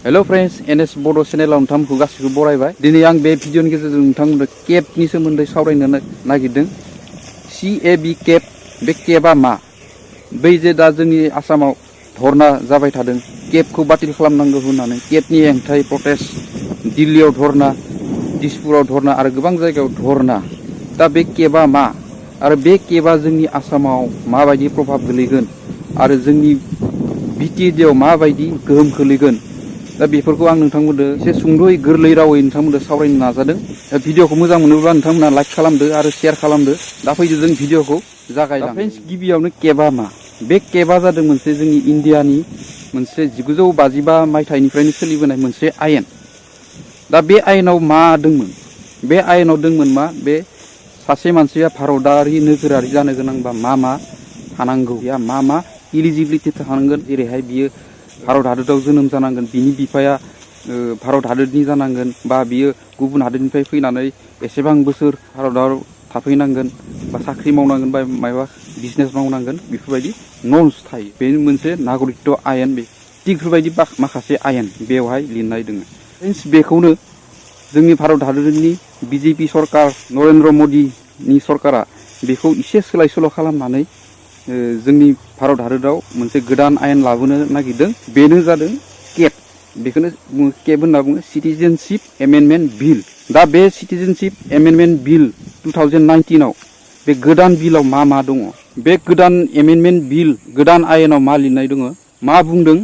Hello friends NS बड' चेनेलाव नोंथांमोनखौ गासिबो बरायबाय। दिनै आं बे भिडिअनि गेजेरजों नोंथांमोननो केबनि सोमोन्दै सावरायनो नागिरदों। CAB केब, बे केबा मा? बै जे दा जोंनि आसामाव धरना जाबाय थादों केबखौ बातिल खालामनांगौ होननानै, केबनि हेंथायै प्रटेस्ट, दिल्लीयाव धरना, दिसपुराव धरना आरो गोबां जायगायाव धरना। दा बे केबा मा आरो बे केबा जोंनि आसामाव माबायदि प्रभाब गोलैगोन आरो जोंनि बिटिएडिआव माबायदि गोहोम खोलैगोन, दा बेफोरखौ आं नोंथांमोननो एसे सुंद'यै गोरलै रावै नोंथांमोननो सावरायनो नाजादों। भिडिअखौ मोजां मोनोब्ला नोंथांमोना लाइक खालामदो आरो शेयार खालामदो। दा फैदो जों भिडिअखौ जागायलांनि। फ्रेन्ड्स, गिबियावनो केबा मा? बे केबा जादों मोनसे जोंनि इण्डियानि मोनसे 1955 मायथाइनिफ्रायनो सोलिबोनाय मोनसे आयेन। दा बे आयेनाव मा दंमोन? बे आयेनाव दंमोन मा? बे सासे मानसिया भारतारि नोगोरारि जानो गोनांबा मा थानांगौ, या मा इलिजिबिलिटि थानांगोन। जेरैहाय बियो भारत हादराव जोनोम जानांगोन, बिनि बिफाया भारत हादरनि जानांगोन, बा बियो गुबुन हादरनिफ्राय फैनानै एसेबां बोसोर भारताव थाफैनांगोन, बा साख्रि मावनांगोन, बा माबा बिजनेस मावनांगोन, बेफोरबायदि नर्म्स थायो। बे मोनसे नागरिकत्व आयेन। बे थिगफोरबायदि माखासे आयेन बेवहाय लिरनाय दङ। बेखौनो जोंनि भारत हादरनि बिजेपि सरकार, नरेन्द्र मदिनि सरकारा बेखौ एसे सोलाय सोल' खालामनानै जोंनि भारत हादराव मोनसे गोदान आयेन लाबोनो नागिरदों। बेनो जादों केब। बेखौनो केब होनना बुङो, सिटिजेनशिप एमेन्डमेन्ट बिल। दा बे सिटिजेनशिप एमेन्डमेन्ट बिल 2019 बे गोदान बिलाव मा दङ? बे गोदान एमेन्डमेन्ट बिल, गोदान आयेनाव मा लिरनाय दङ, मा बुंदों?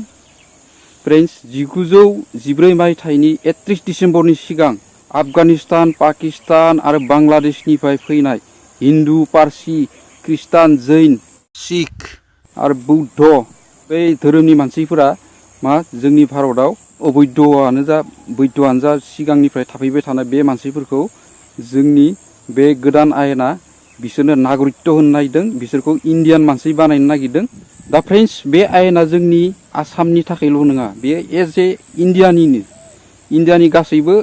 फ्रेन्ड्स, 1914 मायथाइनि 31 डिसेम्बरनि सिगां आफगानिस्तान, पाकिस्तान आरो बांलादेशनिफ्राय फैनाय हिन्दु, पारसि, ख्रिस्टान, जैन, सिख आरो बौद्ध बै धोरोमनि मानसिफोरा जोंनि भारताव अबैधआनो जा सिगांनिफ्राय थाफैबाय थानाय बे मानसिफोरखौ जोंनि बे गोदान आयेना बिसोरनो नागरिकत्व होनो नागिरदों, बिसोरखौ इण्डियान मानसि बानायनो नागिरदों। दा फ्रेन्ड्स, बे आयेना जोंनि आसामनि थाखायल' नङा, बेयो एज ए इण्डियानि गासैबो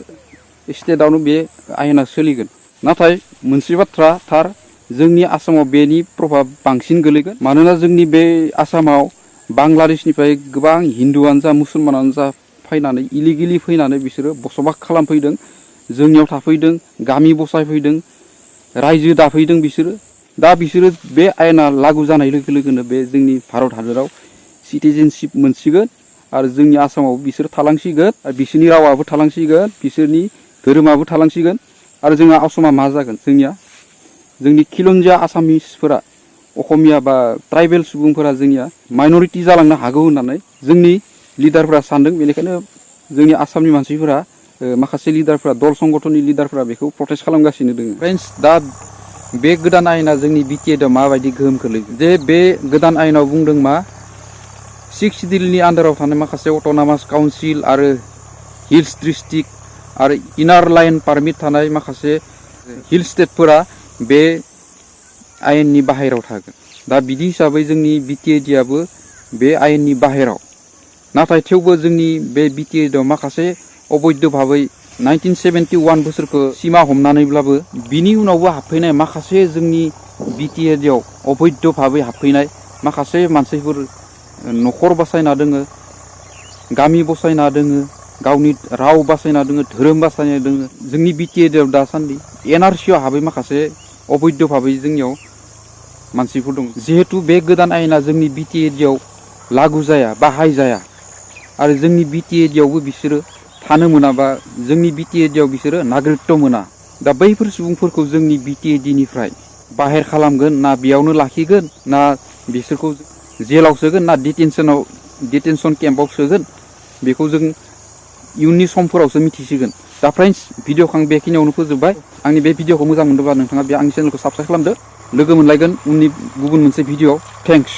स्टेटआवनो बे आयेना सोलिगोन। नाथाय मोनसे बाथ्रा थार, जोंनि आसामाव बेनि प्रभाब बांसिन गोलैगोन। मानोना जोंनि बे आसामाव बांलादेशनिफ्राय गोबां हिन्दुआनो जा मुसलमानानो जा फैनानै इलिगेलि फैनानै बिसोरो बसबास खालामफैदों, जोंनियाव थाफैदों, गामि बसायफैदों, रायजो दाफैदों बिसोरो। दा बिसोरो बे आयेना लागु जानाय लोगो लोगोनो बे जोंनि भारत हादराव सिटिजेनशिप मोनसिगोन आरो जोंनि आसामाव बिसोर थालांसिगोन, आरो बिसोरनि रावाबो थालांसिगोन, बिसोरनि धोरोमाबो थालांसिगोन। आरो जोंहा आसामा मा जागोन? जोंनि खिलन्जिया आसामिसफोरा, असमिया बा ट्राइबेल सुबुंफोरा जोंनिया माइनरिटि जालांनो हागौ होननानै जोंनि लिडारफोरा सानदों। बेनिखायनो जोंनि आसामनि मानसिफोरा, माखासे लिडारफोरा, दल संगठननि लिडारफोरा बेखौ प्रटेस्ट खालामगासिनो दङ। फ्रेन्ड्स, दा बे गोदान आयेना जोंनि बिटिएडिआव माबायदि गोहोम खोलैगोन? जे बे गोदान आयेनाव बुंदों मा, 6 शिड्युलनि आन्दाराव थानाय माखासे अट'नमास काउन्सिल आरो हिल्स डिस्ट्रिक्ट आरो इनार लाइन पारमिट थानाय माखासे हिल स्टेटफोरा बे आयेननि बाहेरायाव थागोन। दा बिदि हिसाबै जोंनि बिटिएडिआबो बे आयेननि बाहेराव। नाथाय थेवबो जोंनि बे बिटिएडिआव माखासे अबैध भाबै 1971 बोसोरखौ सिमा हमनानैब्लाबो बिनि उनावबो हाबफैनाय माखासे जोंनि बिटिएडिआव अबैध भाबै हाबफैनाय माखासे मानसिफोर न'खर बासायना दोङो, गामि बसायना दोङो, गावनि राव बासायना दोङो, धोरोम बासायना दोङो। जोंनि बिटिएडिआव दासान्दि एनआरसियाव हाबै माखासे अबैध भाबै जोंनियाव मानसिफोर दं। जिहेतु बे गोदान आयेना जोंनि बिटिएडिआव लागु जाया, बाहायजाया, आरो जोंनि बिटिएडिआवबो बिसोरो थानो मोना, बा जोंनि बिटिएडिआव बिसोरो नागरिकत्व मोना। दा बैफोर सुबुंफोरखौ जोंनि बिटिएडिनिफ्राय बाहेर खालामगोन ना बेयावनो लाखिगोन, ना बिसोरखौ जेलाव सोगोन, ना डिटेनसन केम्पआव सोगोन, बेखौ जों इयुननि समफोरावसो मिथिसिगोन। दा फ्रेन्ड्स, भिडिअखौ आं बेखिनियावनो फोजोबबाय। आंनि बे भिडिअखौ मोजां मोनदोंबा नोंथाङा बे आंनि चेनेलखौ साबस्क्राइब खालामदो। लोगो मोनलायगोन उननि गुबुन मोनसे भिडिअ'। थेंक्स।